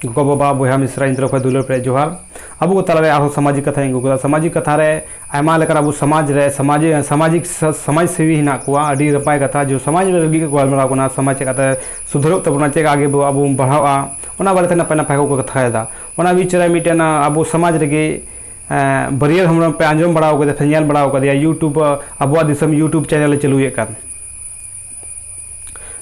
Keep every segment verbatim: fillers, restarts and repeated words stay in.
ᱜᱚᱜᱚ-ᱵᱟᱵᱟ, ᱵᱚᱭᱦᱟ ᱢᱤᱥᱨᱟ, ᱤᱧ ᱛᱚᱨᱚᱯ ᱠᱷᱚᱱ ᱫᱩᱞᱟᱹᱲ ᱯᱮᱨᱮᱡ ᱡᱚᱦᱟᱨ᱾ ᱟᱵᱚ ᱠᱚ ᱛᱟᱞᱟᱨᱮ ᱟᱨᱦᱚᱸ ᱥᱟᱢᱟᱡᱤᱠ ᱠᱟᱛᱷᱟᱧ ᱟᱹᱜᱩ ᱠᱟᱫᱟ᱾ ᱥᱟᱢᱟᱡᱤᱠ ᱠᱟᱛᱷᱟ ᱨᱮ ᱟᱭᱢᱟ ᱞᱮᱠᱟᱱ ᱟᱵᱚ ᱥᱚᱢᱟᱡᱽ ᱨᱮ ᱥᱟᱢᱟᱡᱤ-, ᱥᱟᱢᱟᱡᱤᱠ ᱥᱟ-, ᱥᱚᱢᱟᱡᱽ ᱥᱮᱵᱤ ᱦᱮᱱᱟᱜ ᱠᱚᱣᱟ᱾ ᱟᱹᱰᱤ ᱱᱟᱯᱟᱭ ᱠᱟᱛᱷᱟ ᱡᱮ ᱥᱚᱢᱟᱡᱽ ᱨᱮ ᱞᱟᱹᱜᱤᱫ ᱠᱚ ᱜᱟᱞᱢᱟᱨᱟᱣ ᱠᱟᱱᱟ, ᱥᱚᱢᱟᱡᱽ ᱪᱮᱫ ᱠᱟᱛᱮ ᱥᱩᱫᱷᱟᱹᱨᱚᱜ ᱛᱟᱵᱚᱱᱟ, ᱪᱮᱫ ᱟᱜᱮ ᱵᱚ-, ᱟᱵᱚ ᱵᱚᱱ ᱵᱟᱲᱦᱟᱜᱼᱟ, ᱚᱱᱟ ᱵᱟᱨᱮᱛᱮ ᱱᱟᱯᱟᱭ ᱱᱟᱯᱟᱭ ᱠᱚ ᱠᱟᱛᱷᱟᱭᱮᱫᱟ᱾ ᱚᱱᱟ ᱵᱤᱪ ᱨᱮ ᱢᱤᱫᱴᱮᱱ, ᱟᱵᱚ ᱥᱚᱢᱟᱡᱽ ᱨᱮᱜᱮ, ᱮᱸ, ᱵᱟᱹᱨᱭᱟᱹᱲ ᱦᱮᱢᱵᱨᱚᱢ ᱯᱮ ᱟᱸᱡᱚᱢ ᱵᱟᱲᱟ ᱟᱠᱟᱫᱮᱭᱟ ᱥᱮ ᱧᱮᱞ ᱵᱟᱲᱟ ᱟᱠᱟᱫᱮᱭᱟ, YouTube, ᱟᱵᱚᱣᱟᱜ ᱫᱤᱥᱚᱢ YouTube ᱪᱮᱱᱮᱞ ᱮ ᱪᱟᱹᱞᱩᱭᱮᱫ ᱠᱟᱱ᱾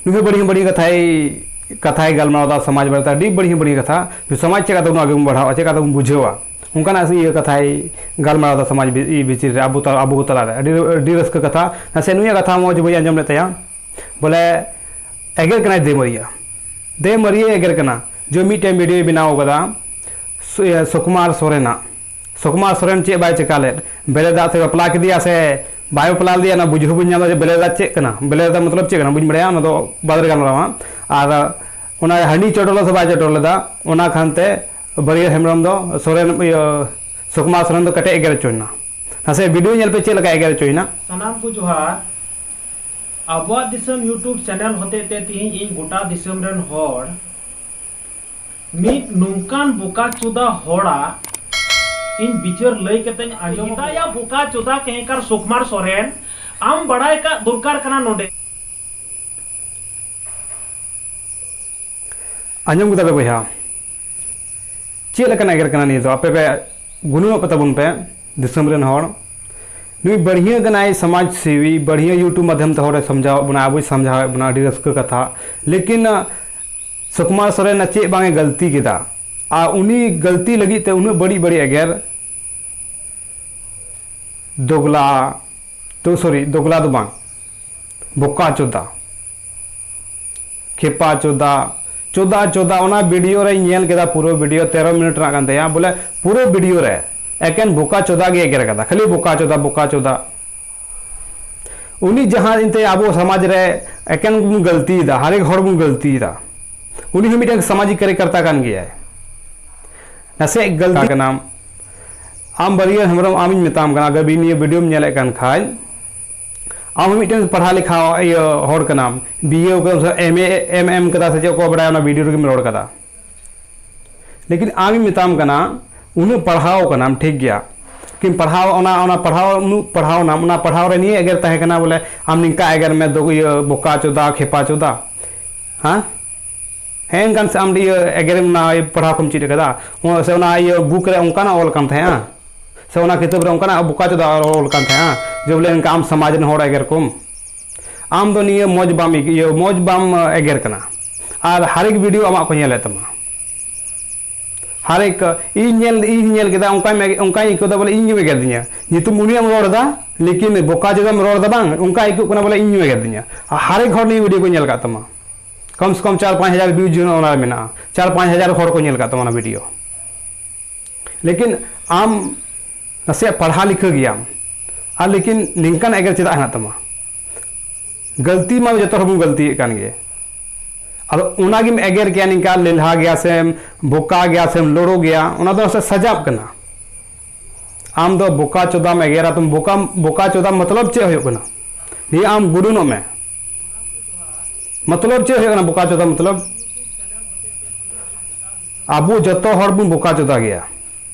ᱱᱩᱭ ᱦᱚᱸ ᱵᱟᱹᱲᱤᱡ ᱵᱟᱹᱲᱤᱡ ᱠᱟᱛᱷᱟᱭ, ᱠᱟᱛᱷᱟᱭ ᱜᱟᱞᱢᱟᱨᱟᱣ ᱮᱫᱟ ᱥᱚᱢᱟᱡᱽ ᱵᱟᱨᱮᱛᱮ, ᱟᱹᱰᱤ ᱵᱟᱹᱲᱤᱡ ᱵᱟᱹᱲᱤᱡ ᱠᱟᱛᱷᱟ᱾ ᱱᱩᱭ ᱥᱚᱢᱟᱡᱽ ᱪᱮᱫ ᱠᱟᱛᱮ ᱵᱚᱱ ᱟᱜᱮ ᱵᱚᱱ ᱵᱟᱲᱦᱟᱣᱟ, ᱪᱮᱫ ᱠᱟᱛᱮ ᱵᱚᱱ ᱵᱩᱡᱷᱟᱹᱣᱟ, ᱚᱱᱠᱟᱱᱟᱜ ᱤᱭᱟᱹ ᱠᱟᱛᱷᱟᱭ ᱜᱟᱞᱢᱟᱨᱟᱣ ᱮᱫᱟ ᱥᱚᱢᱟᱡᱽ ᱵᱷᱤ-, ᱵᱷᱤᱛᱤᱨ ᱨᱮ, ᱟᱵᱚ ᱛᱟ-, ᱟᱵᱚ ᱠᱚ ᱛᱟᱞᱟᱨᱮ᱾ ᱟᱹᱰᱤ, ᱟᱹᱰᱤ ᱨᱟᱹᱥᱠᱟᱹ ᱠᱟᱛᱷᱟ᱾ ᱱᱟᱥᱮ ᱱᱩᱭᱟᱜ ᱠᱟᱛᱷᱟ ᱢᱚᱡᱽ ᱵᱟᱹᱧ ᱟᱸᱡᱚᱢ ᱞᱮᱫ ᱛᱟᱭᱟ᱾ ᱵᱚᱞᱮ, ᱮᱜᱮᱨ ᱠᱟᱱᱟᱭ ᱫᱮᱢᱟᱹᱨᱤᱭᱟᱹ᱾ ᱫᱮᱢᱟᱹᱨᱤᱭᱟᱹ ᱮᱜᱮᱨ ᱠᱟᱱᱟ᱾ ᱡᱮ ᱢᱤᱫᱴᱮᱱ ᱵᱷᱤᱰᱤᱭᱳᱭ ᱵᱮᱱᱟᱣ ᱠᱟᱫᱟ ᱥᱩ-, ᱤᱭᱟᱹ, ᱥᱩᱠᱩᱢᱟᱨ ᱥᱚᱨᱮᱱᱟᱜ᱾ ᱥᱩᱠᱩᱢᱟᱨ ᱥᱚᱨᱮᱱ ᱪᱮᱫ ᱵᱟᱭ ᱪᱮᱠᱟ ᱞᱮᱫ? ᱵᱮᱞᱮᱫᱟᱜ ᱥᱮ ᱵᱟᱯᱞᱟ ᱠᱮᱫᱮᱭᱟ ᱥᱮ ᱵᱟᱭ ᱵᱟᱯᱞᱟ ᱞᱮᱫᱮᱭᱟ, ᱚᱱᱟ ᱵᱩᱡᱷᱟᱹᱣ ᱵᱟᱹᱧ ᱧᱟᱢ ᱮᱫᱟ ᱡᱮ ᱵᱮᱞᱮᱫᱟᱜ ᱪᱮᱫ ᱠᱟᱱᱟ, ᱵᱮᱞᱮᱫᱟᱜ ᱢᱚᱛᱞᱚᱵ ᱪᱮᱫ ᱠᱟᱱᱟ, ᱵᱟᱹᱧ ᱵᱟᱲᱟᱭᱟ, ᱚᱱᱟ ᱫᱚ ᱵᱟᱫ ᱨᱮ ᱜᱟᱞᱢᱟᱨᱟᱣᱟ᱾ ᱟᱨ ᱚᱱᱟ ᱦᱟᱺᱰᱤ ᱪᱚᱰᱚᱨ ᱞᱮᱫᱟ ᱥᱮ ᱵᱟᱭ ᱪᱚᱰᱚᱨ ᱞᱮᱫᱟ, ᱚᱱᱟ ᱠᱷᱟᱱᱛᱮ ᱵᱟᱹᱨᱭᱟᱹ ᱦᱮᱢᱵᱨᱚᱢ ᱫᱚ ᱥᱚᱨᱮᱱ, ᱤᱭᱟᱹ, ᱥᱩᱠᱩᱢᱟᱨ ᱥᱚᱨᱮᱱ ᱫᱚ ᱠᱟᱹᱴᱤᱡ ᱮᱜᱮᱨ ᱦᱚᱪᱚᱭᱮᱱᱟ᱾ ᱱᱟᱥᱮ ᱵᱷᱤᱰᱤᱭᱳ ᱧᱮᱞ ᱯᱮ ᱪᱮᱫ ᱞᱮᱠᱟ ᱮᱜᱮᱨ ᱦᱚᱪᱚᱭᱮᱱᱟ᱾ ᱥᱟᱱᱟᱢ ᱠᱚ ᱡᱚᱦᱟᱨ᱾ ᱟᱵᱚᱣᱟᱜ ᱫᱤᱥᱚᱢ YouTube ᱪᱮᱱᱮᱞ ᱦᱚᱛᱮᱛᱮ ᱛᱮᱦᱮᱧ ᱤᱧ ᱜᱚᱴᱟ ᱫᱤᱥᱚᱢ ᱨᱮᱱ ᱦᱚᱲ ᱢᱤᱫ ᱱᱚᱝᱠᱟᱱ ᱵᱚᱠᱟ ᱪᱳᱫᱟ ᱦᱚᱲᱟᱜ ᱤᱧ ᱵᱤᱪᱟᱹᱨ ᱞᱟᱹᱭ ᱠᱟᱛᱮᱧ ᱟᱸᱡᱚᱢ ᱟᱯᱮᱭᱟ᱾ ᱵᱚᱠᱟ ᱪᱳᱫᱟ ᱠᱮᱦᱮᱸᱠᱟᱨ ᱥᱩᱠᱢᱟᱨ ᱥᱚᱨᱮᱱ, ᱟᱢ ᱵᱟᱲᱟᱭ ᱠᱟᱜ ᱫᱚᱨᱠᱟᱨ ᱠᱟᱱᱟ ᱱᱚᱰᱮ᱾ ᱟᱸᱡᱚᱢ ᱠᱮᱫᱟ ᱯᱮ ᱵᱚᱭᱦᱟ, ᱪᱮᱫ ᱞᱮᱠᱟᱱ ᱮᱜᱮᱨ ᱠᱟᱱᱟ ᱱᱤᱭᱟᱹ ᱫᱚ? ᱟᱯᱮ ᱯᱮ ᱜᱩᱱᱟᱹᱱᱚᱜ ᱯᱮ ᱛᱟᱵᱚᱱ ᱯᱮ, ᱫᱤᱥᱚᱢ ᱨᱮᱱ ᱦᱚᱲ᱾ ᱱᱩᱭ ᱵᱟᱹᱲᱦᱤᱭᱟᱹ ᱠᱟᱱᱟᱭ, ᱥᱚᱢᱟᱡᱽ ᱥᱮᱵᱤ, ᱵᱟᱹᱲᱦᱤᱭᱟᱹ YouTube ᱢᱟᱫᱽᱫᱷᱚᱢ ᱛᱮ ᱦᱚᱲᱮ ᱥᱚᱢᱡᱷᱟᱣᱮᱫ ᱵᱚᱱᱟ, ᱟᱵᱚᱭ ᱥᱚᱢᱡᱷᱟᱣᱮᱫ ᱵᱚᱱᱟ, ᱟᱹᱰᱤ ᱨᱟᱹᱥᱠᱟᱹ ᱠᱟᱛᱷᱟ᱾ ᱞᱮᱠᱤᱱ, ᱟᱸ, ᱥᱩᱠᱢᱟᱨ ᱥᱚᱨᱮᱱ ᱪᱮᱫ ᱵᱟᱝ ᱮ ᱜᱟᱹᱞᱛᱤ ᱠᱮᱫᱟ, ᱟᱨ ᱩᱱᱤ ᱜᱟᱹᱞᱛᱤ ᱞᱟᱹᱜᱤᱫ ᱛᱮ ᱩᱱᱟᱹᱜ ᱵᱟᱹᱲᱤᱡ ᱵᱟᱹᱲᱤᱡ ᱮᱜᱮᱨ? ᱫᱚᱜᱽᱞᱟ, ᱛᱚ, sorry, ᱫᱚᱜᱽᱞᱟ ᱫᱚ ᱵᱟᱝ, ᱵᱚᱠᱟ ᱪᱳᱫᱟ, ᱠᱷᱮᱯᱟ ᱪᱳᱫᱟ, ᱪᱳᱫᱟ, ᱪᱳᱫᱟ᱾ ᱚᱱᱟ ᱵᱷᱤᱰᱤᱭᱳ ᱨᱮᱧ ᱧᱮᱞ ᱠᱮᱫᱟ, ᱯᱩᱨᱟᱹ ᱵᱷᱤᱰᱤᱭᱳ ᱛᱮᱨᱚ ᱢᱤᱱᱤᱴ ᱨᱮᱱᱟᱜ ᱠᱟᱱ ᱛᱟᱭᱟ, ᱵᱚᱞᱮ ᱯᱩᱨᱟᱹ ᱵᱷᱤᱰᱤᱭᱳ ᱨᱮ ᱮᱠᱮᱱ ᱵᱚᱠᱟ ᱪᱳᱫᱟ ᱜᱮ ᱮᱜᱮᱨ ᱠᱟᱫᱟ, ᱠᱷᱟᱹᱞᱤ ᱵᱚᱠᱟ ᱪᱳᱫᱟ, ᱵᱚᱠᱟ ᱪᱳᱫᱟ᱾ ᱩᱱᱤ ᱡᱟᱦᱟᱸ ᱮᱱᱛᱮ ᱟᱵᱚ ᱥᱚᱢᱟᱡᱽ ᱨᱮ ᱮᱠᱮᱱ ᱵᱚᱱ ᱜᱟᱹᱞᱛᱤᱭᱮᱫᱟ, ᱦᱟᱨᱮᱠ ᱦᱚᱲ ᱵᱚᱱ ᱜᱟᱹᱞᱛᱤᱭᱮᱫᱟ᱾ ᱩᱱᱤ ᱦᱚᱸ ᱢᱤᱫᱴᱟᱝ ᱥᱟᱢᱟᱡᱤᱠ ᱠᱟᱨᱭᱚᱠᱚᱨᱛᱟ ᱠᱟᱱ ᱜᱮᱭᱟᱭ᱾ ᱱᱟᱥᱮ ᱜᱟᱹᱞᱛᱤ ᱠᱟᱱᱟᱢ᱾ ᱟᱢ ᱵᱟᱹᱨᱭᱟᱹ ᱦᱮᱢᱵᱨᱚᱢ, ᱟᱢᱤᱧ ᱢᱮᱛᱟᱢ ᱠᱟᱱᱟ, ᱟᱜᱟᱨ ᱱᱤᱭᱟᱹ ᱵᱷᱤᱰᱤᱭᱳᱢ ᱧᱮᱞᱮᱫ ᱠᱟᱱ ᱠᱷᱟᱡ, ᱟᱢ ᱦᱚᱸ ᱢᱤᱫᱴᱮᱱ ᱯᱟᱲᱦᱟᱣ ᱞᱮᱠᱷᱟ, ᱤᱭᱟᱹ, ᱦᱚᱲ ᱠᱟᱱᱟᱢ, ᱵᱤ ᱮ ᱠᱟᱫᱟᱢ ᱥᱮ ᱮᱢ ᱮ, ᱮᱢ ᱮᱢ ᱠᱟᱫᱟ ᱥᱮ ᱪᱮᱫ ᱠᱚ ᱵᱟᱲᱟᱭᱟ, ᱚᱱᱟ ᱵᱷᱤᱰᱤᱭᱳ ᱨᱮᱜᱮᱢ ᱨᱚᱲ ᱠᱟᱫᱟ᱾ ᱞᱮᱠᱤᱱ ᱟᱢᱤᱧ ᱢᱮᱛᱟᱢ ᱠᱟᱱᱟ, ᱩᱱᱟᱹᱜ ᱯᱟᱲᱦᱟᱣ ᱠᱟᱱᱟᱢ, ᱴᱷᱤᱠ ᱜᱮᱭᱟ, ᱠᱤᱱ ᱯᱟᱲᱦᱟᱣ, ᱚᱱᱟ ᱚᱱᱟ ᱯᱟᱲᱦᱟᱣ, ᱩᱱᱟᱹᱜ ᱯᱟᱲᱦᱟᱣ ᱱᱟᱢ, ᱚᱱᱟ ᱯᱟᱲᱦᱟᱣ ᱨᱮ ᱱᱤᱭᱟᱹ ᱮᱜᱮᱨ ᱛᱟᱦᱮᱸ ᱠᱟᱱᱟ ᱵᱚᱞᱮ ᱟᱢ ᱱᱤᱝᱠᱟ ᱮᱜᱮᱨ ᱢᱮ, ᱫᱚ ᱤᱭᱟᱹ ᱵᱚᱠᱟ ᱪᱚᱫᱟ, ᱠᱷᱮᱯᱟ ᱪᱚᱫᱟ, ᱦᱮᱸ? ᱦᱮᱸ, ᱮᱱᱠᱷᱟᱱ ᱥᱮ ᱟᱢ ᱤᱭᱟᱹ ᱮᱜᱮᱨᱮᱢ, ᱚᱱᱟ ᱯᱟᱲᱦᱟᱣ ᱠᱚᱢ ᱪᱮᱫ ᱠᱟᱫᱟ, ᱚᱱᱟ ᱥᱮ ᱚᱱᱟ ᱤᱭᱟᱹ ᱵᱩᱠ ᱨᱮ ᱚᱱᱠᱟᱱᱟᱜ ᱚᱞ ᱠᱟᱱ ᱛᱟᱦᱮᱸᱜᱼᱟ, ᱥᱮ ᱚᱱᱟ ᱠᱤᱛᱟᱹᱵ ᱨᱮ ᱚᱱᱠᱟᱱᱟᱜ ᱵᱚᱠᱟ ᱪᱚᱫᱟ ᱚᱞ ᱠᱟᱱ ᱛᱟᱦᱮᱸᱜᱼᱟ ᱡᱮ ᱵᱚᱞᱮ ᱚᱱᱠᱟ ᱟᱢ ᱥᱚᱢᱟᱡᱽ ᱨᱮᱱ ᱦᱚᱲ ᱮᱜᱮᱨ ᱠᱚᱢ? ᱟᱢ ᱫᱚ ᱱᱤᱭᱟᱹ ᱢᱚᱡᱽ ᱵᱟᱢ ᱤᱭᱟᱹ, ᱢᱚᱡᱽ ᱵᱟᱢ ᱮᱜᱮᱨ ᱠᱟᱱᱟ, ᱟᱨ ᱦᱟᱨᱮᱠ ᱵᱷᱤᱰᱤᱭᱳ ᱟᱢᱟᱜ ᱠᱚ ᱧᱮᱞᱮᱫ ᱛᱟᱢᱟ᱾ ᱦᱟᱨᱮᱠ, ᱤᱧ ᱧᱮᱞ, ᱤᱧ ᱧᱮᱞ ᱠᱮᱫᱟ, ᱚᱱᱠᱟᱧ, ᱚᱱᱠᱟᱧ ᱟᱹᱭᱠᱟᱹᱣ ᱫᱟ ᱵᱚᱞᱮ ᱤᱧ ᱜᱮᱢ ᱮᱜᱮᱨ ᱫᱤᱧᱟ᱾ ᱧᱩᱛᱩᱢ ᱩᱱᱤᱭᱟᱜ ᱮᱢ ᱨᱚᱲ ᱮᱫᱟ, ᱞᱮᱠᱤᱱ ᱵᱚᱠᱟ ᱪᱚᱫᱟᱢ ᱨᱚᱲ ᱮᱫᱟ ᱵᱟᱝ, ᱚᱱᱠᱟ ᱟᱹᱭᱠᱟᱹᱜ ᱠᱟᱱᱟ ᱵᱚᱞᱮ ᱤᱧ ᱜᱮᱢ ᱮᱜᱮᱨ ᱫᱤᱧᱟ᱾ ᱟᱨ ᱦᱟᱨᱮᱠ ᱦᱚᱲ ᱱᱤᱭᱟᱹ ᱵᱷᱤᱰᱤᱭᱳ ᱠᱚ ᱧᱮᱞ ᱠᱟᱜ ᱛᱟᱢᱟ, ᱠᱚᱢ ᱥᱮ ᱠᱚᱢ ᱪᱟᱨ ᱯᱟᱸᱪ ᱦᱟᱡᱟᱨ ᱵᱷᱤᱭᱩᱡᱽ ᱚᱱᱟ ᱨᱮ ᱢᱮᱱᱟᱜᱼᱟ, ᱪᱟᱨ ᱯᱟᱸᱪ ᱦᱟᱡᱟᱨ ᱦᱚᱲ ᱠᱚ ᱧᱮᱞ ᱠᱟᱜ ᱛᱟᱢᱟ ᱚᱱᱟ ᱵᱷᱤᱰᱤᱭᱳ᱾ ᱞᱮᱠᱤᱱ ᱟᱢ ᱱᱟᱥᱮᱭᱟᱜ ᱯᱟᱲᱦᱟᱣ ᱞᱤᱠᱷᱟᱹ ᱜᱮᱭᱟᱢ, ᱟᱨ ᱞᱮᱠᱤᱱ ᱱᱤᱝᱠᱟᱱ ᱮᱜᱮᱨ ᱪᱮᱫᱟᱜ ᱦᱮᱱᱟᱜ ᱛᱟᱢᱟ? ᱜᱟᱹᱞᱛᱤ ᱢᱟ ᱡᱚᱛᱚ ᱦᱚᱲ ᱵᱚᱱ ᱜᱟᱹᱞᱛᱤᱭᱮᱫ ᱠᱟᱱ ᱜᱮ᱾ ᱟᱫᱚ ᱚᱱᱟᱜᱮᱢ ᱮᱜᱮᱨ ᱠᱮᱭᱟ, ᱱᱤᱝᱠᱟ ᱞᱮᱞᱦᱟ ᱜᱮᱭᱟ ᱥᱮᱢ, ᱵᱚᱠᱟ ᱜᱮᱭᱟ ᱥᱮᱢ, ᱞᱳᱲᱳ ᱜᱮᱭᱟ, ᱚᱱᱟ ᱫᱚ ᱥᱮ ᱥᱟᱡᱟᱣ ᱠᱟᱱᱟ᱾ ᱟᱢ ᱫᱚ ᱵᱚᱠᱟ ᱪᱚᱫᱟᱢ ᱮᱜᱮᱨᱟ, ᱛᱚᱢ ᱵᱚᱠᱟ, ᱵᱚᱠᱟ ᱪᱚᱫᱟ ᱢᱚᱛᱞᱚᱵ ᱪᱮᱫ ᱦᱩᱭᱩᱜ ᱠᱟᱱᱟ? ᱱᱤᱭᱟᱹ ᱟᱢ ᱜᱩᱰᱩᱱᱚᱜ ᱢᱮ᱾ ᱢᱚᱛᱞᱚᱵ ᱪᱮᱫ ᱦᱩᱭᱩᱜ ᱠᱟᱱᱟ ᱵᱚᱠᱟ ᱪᱚᱫᱟ ᱢᱚᱛᱞᱚᱵ? ᱟᱵᱚ ᱡᱚᱛᱚ ᱦᱚᱲ ᱵᱚᱱ ᱵᱚᱠᱟ ᱪᱚᱫᱟ ᱜᱮᱭᱟ,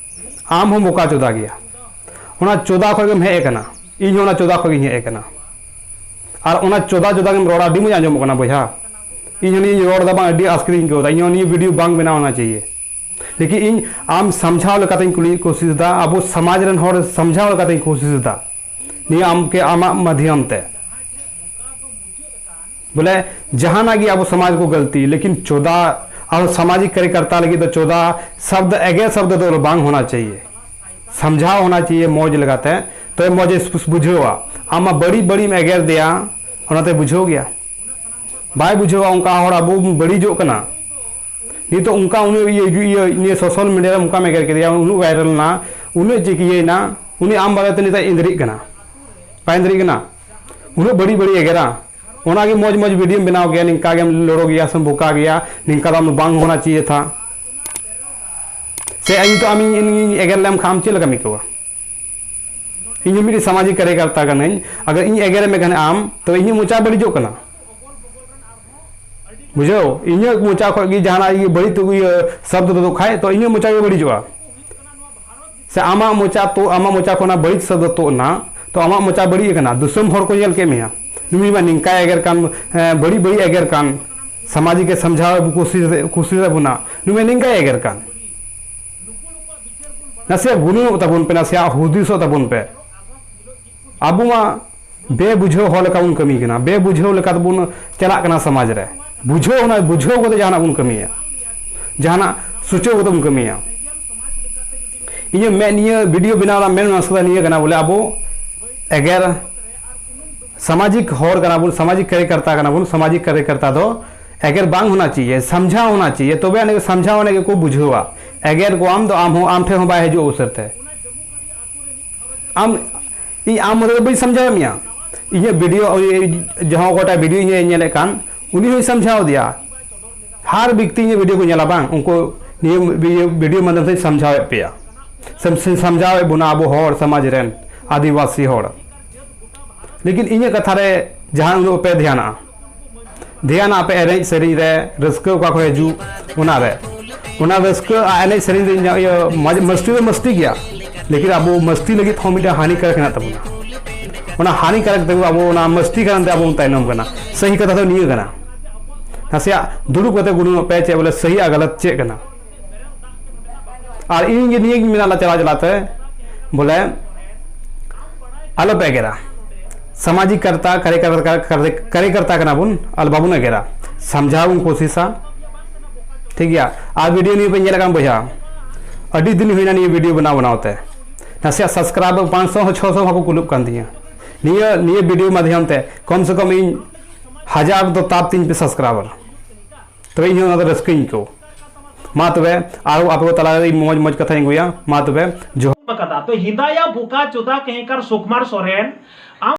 ᱟᱢ ᱦᱚᱸ ᱵᱚᱠᱟ ᱪᱚᱫᱟ ᱜᱮᱭᱟ᱾ ᱚᱱᱟ ᱪᱚᱫᱟ ᱠᱷᱚᱱ ᱜᱮᱢ ᱦᱮᱡ ᱟᱠᱟᱱᱟ, ᱤᱧ ᱦᱚᱸ ᱚᱱᱟ ᱪᱚᱫᱟ ᱠᱷᱚᱱ ᱜᱤᱧ ᱦᱮᱡ ᱟᱠᱟᱱᱟ᱾ ᱟᱨ ᱚᱱᱟ ᱪᱚᱫᱟ ᱪᱚᱫᱟ ᱜᱮᱢ ᱨᱚᱲᱟ, ᱟᱹᱰᱤ ᱢᱚᱡᱽ ᱟᱸᱡᱚᱢᱚᱜ ᱠᱟᱱᱟ ᱵᱚᱭᱦᱟ᱾ ᱤᱧ ᱦᱚᱸ ᱱᱤᱭᱟᱹᱧ ᱨᱚᱲ ᱮᱫᱟ ᱵᱟᱝ, ᱟᱹᱰᱤ ᱟᱥᱠᱮᱛ ᱤᱧ ᱟᱹᱭᱠᱟᱹᱣ ᱮᱫᱟ, ᱤᱧ ᱦᱚᱸ ᱱᱤᱭᱟᱹ ᱵᱷᱤᱰᱤᱭᱳ ᱵᱟᱝ ᱵᱮᱱᱟᱣ ᱚᱱᱟ ᱪᱟᱦᱤᱭᱮ᱾ ᱞᱮᱠᱤᱱ ᱤᱧ ᱟᱢ ᱥᱟᱢᱡᱷᱟᱣ ᱞᱮᱠᱟᱛᱮᱧ ᱠᱩᱞᱤ ᱠᱳᱥᱤᱥ ᱮᱫᱟ, ᱟᱵᱚ ᱥᱚᱢᱟᱡᱽ ᱨᱮᱱ ᱦᱚᱲ ᱥᱟᱢᱡᱷᱟᱣ ᱞᱮᱠᱟᱛᱮᱧ ᱠᱳᱥᱤᱥ ᱮᱫᱟ ᱱᱤᱭᱟᱹ ᱟᱢ ᱠᱮ ᱟᱢᱟᱜ ᱢᱟᱫᱷᱭᱚᱢ ᱛᱮ᱾ ᱵᱚᱞᱮ ᱡᱟᱦᱟᱱᱟᱜ ᱜᱮ ᱟᱵᱚ ᱥᱚᱢᱟᱡᱽ ᱠᱚ ᱜᱟᱹᱞᱛᱤ, ᱞᱮᱠᱤᱱ ᱪᱚᱫᱟ, ᱟᱵᱚ ᱥᱟᱢᱟᱡᱤᱠ ᱠᱟᱨᱭᱚᱠᱚᱨᱛᱟ ᱞᱟᱹᱜᱤᱫ ᱫᱚ ᱪᱚᱫᱟ ᱥᱚᱵᱫ, ᱮᱜᱮᱨ ᱥᱚᱵᱫ ᱫᱚ ᱵᱟᱝ ᱦᱳᱱᱟ ᱪᱟᱦᱤᱭᱮ᱾ ᱥᱟᱢᱡᱷᱟᱣ ᱦᱳᱱᱟ ᱪᱟᱦᱤᱭᱮ ᱢᱚᱡᱽ ᱞᱮᱠᱟᱛᱮ, ᱛᱚᱵᱮ ᱢᱚᱡᱽ ᱮ ᱵᱩᱡᱷᱟᱹᱣᱟ᱾ ᱟᱢ ᱢᱟ ᱵᱟᱹᱲᱤᱡ ᱵᱟᱹᱲᱤᱡ ᱮᱢ ᱮᱜᱮᱨ ᱫᱮᱭᱟ, ᱚᱱᱟᱛᱮ ᱵᱩᱡᱷᱟᱹᱣ ᱜᱮᱭᱟ, ᱵᱟᱭ ᱵᱩᱡᱷᱟᱹᱣᱟ᱾ ᱚᱱᱠᱟ ᱦᱚᱲ ᱟᱵᱚ ᱵᱚᱱ ᱵᱟᱹᱲᱤᱡᱚᱜ ᱠᱟᱱᱟ᱾ ᱱᱤᱛᱚᱜ ᱚᱱᱠᱟ ᱩᱱᱤ ᱤᱭᱟᱹ, ᱤᱭᱟᱹ, ᱱᱤᱭᱟᱹ ᱥᱳᱥᱟᱞ ᱢᱤᱰᱤᱭᱟ ᱨᱮ ᱚᱱᱠᱟᱢ ᱮᱜᱮᱨ ᱠᱮᱫᱮᱭᱟ, ᱩᱱᱟᱹᱜ ᱵᱷᱟᱭᱨᱟᱞ ᱮᱱᱟ, ᱩᱱᱟᱹᱜ ᱪᱮᱫ ᱤᱭᱟᱹᱭᱮᱱᱟ, ᱩᱱᱤ ᱟᱢ ᱵᱟᱨᱮᱛᱮ ᱱᱤᱛᱚᱜ ᱮᱸᱫᱽᱨᱤᱜ ᱠᱟᱱᱟ, ᱵᱟᱭ ᱮᱸᱫᱽᱨᱤᱜ ᱠᱟᱱᱟ? ᱩᱱᱟᱹᱜ ᱵᱟᱹᱲᱤᱡ ᱵᱟᱹᱲᱤᱡ ᱮᱜᱮᱨᱟ᱾ ᱚᱱᱟᱜᱮ ᱢᱚᱡᱽ ᱢᱚᱡᱽ ᱵᱷᱤᱰᱤᱭᱳᱢ ᱵᱮᱱᱟᱣ ᱜᱮᱭᱟ, ᱱᱤᱝᱠᱟ ᱜᱮᱢ ᱞᱚᱲᱚ ᱜᱮᱭᱟ ᱥᱮᱢ ᱵᱚᱠᱟ ᱜᱮᱭᱟ, ᱱᱤᱝᱠᱟ ᱫᱚ ᱟᱢ ᱫᱚ ᱵᱟᱝ ᱦᱳᱱᱟ ᱪᱟᱦᱤᱭᱮ ᱛᱷᱟ᱾ ᱥᱮ ᱤᱧ ᱱᱤᱛᱚᱜ ᱟᱢᱤᱧ, ᱤᱧᱤᱧ ᱮᱜᱮᱨ ᱞᱮᱢ ᱠᱷᱟᱱ ᱟᱢ ᱪᱮᱫ ᱞᱮᱠᱟᱢ ᱟᱹᱭᱠᱟᱹᱣᱟ? ᱤᱧ ᱦᱚᱸ ᱢᱤᱫᱴᱤᱡ ᱥᱟᱢᱟᱡᱤᱠ ᱠᱟᱨᱭᱚᱠᱚᱨᱛᱟ ᱠᱟᱹᱱᱟᱹᱧ, ᱟᱜᱟᱨ ᱤᱧ ᱮᱜᱮᱨ ᱢᱮ ᱠᱷᱟᱱ ᱟᱢ, ᱛᱚ ᱤᱧᱟᱹᱜ ᱢᱚᱪᱟ ᱵᱟᱹᱲᱤᱡᱚᱜ ᱠᱟᱱᱟ᱾ ᱵᱩᱡᱷᱟᱹᱣ, ᱤᱧᱟᱹᱜ ᱢᱚᱪᱟ ᱠᱷᱚᱱ ᱜᱮ ᱡᱟᱦᱟᱱᱟᱜ ᱜᱮ ᱵᱟᱹᱲᱤᱡ ᱛᱩ-, ᱤᱭᱟᱹ ᱥᱚᱵᱫ ᱛᱩᱫᱩᱜ ᱠᱷᱟᱡ, ᱛᱚ ᱤᱧᱟᱹᱜ ᱢᱚᱪᱟ ᱜᱮ ᱵᱟᱹᱲᱤᱡᱚᱜᱼᱟ᱾ ᱥᱮ ᱟᱢᱟᱜ ᱢᱚᱪᱟ ᱛᱩ-, ᱟᱢᱟᱜ ᱢᱚᱪᱟ ᱠᱷᱚᱱᱟᱜ ᱵᱟᱹᱲᱤᱡ ᱥᱚᱵᱫ ᱛᱩᱫ ᱮᱱᱟ, ᱛᱚ ᱟᱢᱟᱜ ᱢᱚᱪᱟ ᱵᱟᱹᱲᱤᱡ ᱟᱠᱟᱱᱟ, ᱫᱤᱥᱚᱢ ᱦᱚᱲ ᱠᱚ ᱧᱮᱞ ᱠᱮᱫ ᱢᱮᱭᱟ, ᱱᱩᱭ ᱢᱟ ᱱᱤᱝᱠᱟᱭ ᱮᱜᱮᱨ ᱠᱟᱱ, ᱮ, ᱵᱟᱹᱲᱤᱡ ᱵᱟᱹᱲᱤᱡ ᱮᱜᱮᱨ ᱠᱟᱱ, ᱥᱟᱢᱟᱡᱤᱠ ᱮ ᱥᱟᱢᱡᱷᱟᱣ ᱠᱩᱥᱤ, ᱠᱩᱥᱤ ᱛᱟᱵᱚᱱᱟ, ᱱᱩᱭ ᱢᱟ ᱱᱤᱝᱠᱟᱭ ᱮᱜᱮᱨ ᱠᱟᱱ᱾ ᱱᱟᱥᱮᱭᱟᱜ ᱜᱩᱱᱟᱹᱱᱚᱜ ᱛᱟᱵᱚᱱ ᱯᱮ, ᱱᱟᱥᱮᱭᱟᱜ ᱦᱩᱫᱤᱥᱚᱜ ᱛᱟᱵᱚᱱ ᱯᱮ᱾ ᱟᱵᱚ ᱢᱟ ᱵᱮᱵᱩᱡᱷᱟᱹᱣ ᱦᱚᱲ ᱞᱮᱠᱟ ᱵᱚᱱ ᱠᱟᱹᱢᱤ ᱠᱟᱱᱟ, ᱵᱮᱵᱩᱡᱷᱟᱹᱣ ᱞᱮᱠᱟ ᱛᱮᱵᱚᱱ ᱪᱟᱞᱟᱜ ᱠᱟᱱᱟ ᱥᱚᱢᱟᱡᱽ ᱨᱮ᱾ ᱵᱩᱡᱷᱟᱹᱣ ᱚᱱᱟ ᱵᱩᱡᱷᱟᱹᱣ ᱠᱟᱛᱮ ᱡᱟᱦᱟᱱᱟᱜ ᱵᱚᱱ ᱠᱟᱹᱢᱤᱭᱟ, ᱡᱟᱦᱟᱱᱟᱜ ᱥᱚᱪᱟᱣ ᱠᱟᱛᱮ ᱵᱚᱱ ᱠᱟᱹᱢᱤᱭᱟ᱾ ᱤᱧᱟᱹᱜ ᱢᱮᱫ ᱱᱤᱭᱟᱹ ᱵᱷᱤᱰᱤᱭᱳ ᱵᱮᱱᱟᱣ ᱨᱮᱱᱟᱜ ᱢᱮᱱ ᱢᱚᱱᱥᱛᱟ ᱱᱤᱭᱟᱹ ᱠᱟᱱᱟ, ᱵᱚᱞᱮ ᱟᱵᱚ ᱮᱜᱮᱨ ᱥᱟᱢᱟᱡᱤᱠ ᱦᱚᱲ ᱠᱟᱱᱟ ᱵᱚᱱ, ᱥᱟᱢᱟᱡᱤᱠ ᱠᱟᱨᱭᱚᱠᱚᱨᱛᱟ ᱠᱟᱱᱟ ᱵᱚᱱ, ᱥᱟᱢᱟᱡᱤᱠ ᱠᱟᱨᱭᱚᱠᱚᱨᱛᱟ ᱫᱚ ᱮᱜᱮᱨ ᱵᱟᱝ ᱦᱳᱱᱟ ᱪᱟᱦᱤᱭᱮ, ᱥᱟᱢᱡᱷᱟᱣ ᱦᱳᱱᱟ ᱪᱟᱦᱤᱭᱮ, ᱛᱚᱵᱮ ᱟᱹᱱᱤᱡ ᱥᱟᱢᱡᱷᱟᱣ ᱟᱹᱱᱤᱡ ᱜᱮᱠᱚ ᱵᱩᱡᱷᱟᱹᱣᱟ᱾ ᱮᱜᱮᱨ ᱠᱚ ᱟᱢ ᱫᱚ ᱟᱢ ᱦᱚᱸ, ᱟᱢ ᱴᱷᱮᱱ ᱦᱚᱸ ᱵᱟᱭ ᱦᱤᱡᱩᱜᱼᱟ ᱩᱥᱟᱹᱨ ᱛᱮ᱾ ᱟᱢ, ᱤᱧ ᱟᱢ ᱢᱚᱛᱚ ᱫᱚ ᱵᱟᱹᱧ ᱥᱟᱢᱡᱷᱟᱣᱮᱫ ᱢᱮᱭᱟ᱾ ᱤᱧᱟᱹᱜ ᱵᱷᱤᱰᱤᱭᱳ, ᱳᱭ, ᱡᱟᱦᱟᱸ ᱚᱠᱚᱭᱴᱟᱜ ᱵᱷᱤᱰᱤᱭᱳ ᱤᱧ ᱧᱮᱞᱮᱫ ᱠᱟᱱ, ᱩᱱᱤ ᱦᱚᱸᱧ ᱥᱟᱢᱡᱷᱟᱣ ᱮᱫᱮᱭᱟ᱾ ᱦᱟᱨ ᱵᱮᱠᱛᱤ ᱤᱧᱟᱹᱜ ᱵᱷᱤᱰᱤᱭᱳ ᱠᱚ ᱧᱮᱞᱟ ᱵᱟᱝ, ᱩᱱᱠᱩ ᱱᱤᱭᱟᱹ ᱵᱷᱤᱰᱤᱭᱳ, ᱵᱷᱤᱰᱤᱭᱳ ᱢᱟᱫᱽᱫᱷᱚᱢ ᱛᱮᱧ ᱥᱟᱢᱡᱷᱟᱣᱮᱫ ᱯᱮᱭᱟ᱾ ᱥᱮᱢ, ᱥᱮᱢ ᱥᱟᱢᱡᱷᱟᱣᱮᱫ ᱵᱚᱱᱟ ᱟᱵᱚ ᱦᱚᱲ ᱥᱚᱢᱟᱡᱽ ᱨᱮᱱ ᱟᱹᱫᱤᱵᱟᱹᱥᱤ ᱦᱚᱲ᱾ ᱞᱮᱠᱤᱱ ᱤᱧᱟᱹᱜ ᱠᱟᱛᱷᱟ ᱨᱮ ᱡᱟᱦᱟᱸ ᱩᱱᱟᱹᱜ ᱯᱮ ᱫᱷᱮᱭᱟᱱᱟᱜᱼᱟ, ᱫᱷᱮᱭᱟᱱᱟᱜ ᱯᱮ ᱮᱱᱮᱡ ᱥᱮᱨᱮᱧ ᱨᱮ, ᱨᱟᱹᱥᱠᱟᱹ ᱚᱠᱟ ᱠᱷᱚᱱ ᱦᱤᱡᱩᱜ ᱚᱱᱟ ᱨᱮ᱾ ᱚᱱᱟ ᱨᱟᱹᱥᱠᱟᱹ ᱟᱨ ᱮᱱᱮᱡ ᱥᱮᱨᱮᱧ ᱨᱮ ᱤᱧᱟᱹᱜ ᱤᱭᱟᱹ ᱢᱟᱡ-, ᱢᱟᱹᱥᱛᱤ ᱫᱚ ᱢᱟᱹᱥᱛᱤ ᱜᱮᱭᱟ, ᱞᱮᱠᱤᱱ ᱟᱵᱚ ᱢᱟᱹᱥᱛᱤ ᱞᱟᱹᱜᱤᱫ ᱦᱚᱸ ᱢᱤᱫᱴᱟᱝ ᱦᱟᱹᱱᱤ ᱠᱟᱨᱚᱠ ᱦᱮᱱᱟᱜ ᱛᱟᱵᱚᱱᱟ᱾ ᱚᱱᱟ ᱦᱟᱹᱱᱤ ᱠᱟᱨᱚᱠ ᱛᱮᱜᱮ ᱟᱵᱚ ᱚᱱᱟ ᱢᱟᱹᱥᱛᱤ ᱠᱟᱨᱚᱱ ᱛᱮ ᱟᱵᱚ ᱵᱚᱱ ᱛᱟᱭᱱᱚᱢ ᱠᱟᱱᱟ᱾ ᱥᱟᱹᱦᱤ ᱠᱟᱛᱷᱟ ᱫᱚ ᱱᱤᱭᱟᱹ ᱠᱟᱱᱟ᱾ ᱱᱟᱥᱮᱭᱟᱜ ᱫᱩᱲᱩᱵ ᱠᱟᱛᱮ ᱜᱩᱱᱟᱹᱱᱚᱜ ᱯᱮ, ᱪᱮᱫ ᱵᱚᱞᱮ ᱥᱟᱹᱦᱤ ᱟᱨ ᱜᱟᱞᱟᱛ ᱪᱮᱫ ᱠᱟᱱᱟ᱾ ᱟᱨ ᱤᱧ ᱜᱮ ᱱᱤᱭᱟᱹ ᱜᱤᱧ ᱢᱮᱱᱟ ᱪᱟᱞᱟᱣ ᱪᱟᱞᱟᱣ ᱛᱮ, ᱵᱚᱞᱮ ᱟᱞᱚ ᱯᱮ ᱮᱜᱮᱨᱟ᱾ ᱥᱟᱢᱟᱡᱤᱠ ᱠᱟᱨᱛᱟ, ᱠᱟᱨᱭᱚᱠᱟᱨᱛᱟ, ᱠᱟᱨᱭᱚᱠᱟᱨᱛᱟ ᱠᱟᱱᱟ ᱵᱚᱱ, ᱟᱞᱚ ᱵᱟᱵᱚᱱ ᱮᱜᱮᱨᱟ, ᱥᱟᱢᱡᱷᱟᱣ ᱵᱚᱱ ᱠᱳᱥᱤᱥᱟ᱾ ᱴᱷᱤᱠ ᱜᱮᱭᱟ? ᱟᱨ ᱵᱷᱤᱰᱤᱭᱳ ᱱᱤᱭᱟᱹ ᱯᱮ ᱧᱮᱞ ᱠᱟᱱ ᱵᱚᱭᱦᱟ, ᱟᱹᱰᱤ ᱫᱤᱱ ᱦᱩᱭᱱᱟ ᱱᱤᱭᱟᱹ ᱵᱷᱤᱰᱤᱭᱳ ᱵᱮᱱᱟᱣ ᱵᱮᱱᱟᱣ ᱛᱮ᱾ ᱱᱟᱥᱮᱭᱟᱜ ᱥᱟᱵᱥᱠᱨᱟᱭᱵᱟᱨ ᱯᱟᱸᱪᱥᱚ ᱦᱚᱸ ᱪᱷᱚᱥᱚ ᱦᱚᱸᱠᱚ ᱠᱩᱞᱩᱜ ᱠᱟᱱ ᱛᱤᱧᱟᱹ᱾ ᱱᱤᱭᱟᱹ, ᱱᱤᱭᱟᱹ ᱵᱷᱤᱰᱤᱭᱳ ᱢᱟᱫᱽᱫᱷᱚᱢ ᱛᱮ ᱠᱚᱢ ᱥᱮ ᱠᱚᱢ ᱤᱧ ᱦᱟᱡᱟᱨ ᱫᱚ ᱛᱟᱵ ᱛᱤᱧ ᱯᱮ ᱥᱟᱵᱥᱠᱨᱟᱭᱵᱟᱨ, ᱛᱚᱵᱮ ᱤᱧ ᱦᱚᱸ ᱚᱱᱟ ᱫᱚ ᱨᱟᱹᱥᱠᱟᱹᱧ ᱟᱹᱭᱠᱟᱹᱣ᱾ ᱢᱟ ᱛᱚᱵᱮ ᱟᱨᱚ ᱟᱯᱮ ᱠᱚ ᱛᱟᱞᱟ ᱨᱮ ᱤᱧ ᱢᱚᱡᱽ ᱢᱚᱡᱽ ᱠᱟᱛᱷᱟᱧ ᱟᱹᱜᱩᱭᱟ᱾ ᱢᱟ ᱛᱚᱵᱮ ᱡᱚᱦᱟᱨ᱾ ᱠᱟᱫᱟ᱾ ᱛᱚ ᱦᱤᱫᱟᱭᱟ ᱵᱩᱠᱟ ᱪᱳᱫᱟ ᱠᱮᱦᱮᱸᱠᱟᱨ ᱥᱩᱠᱢᱟᱨ ᱥᱚᱨᱮᱱ, ᱟᱢ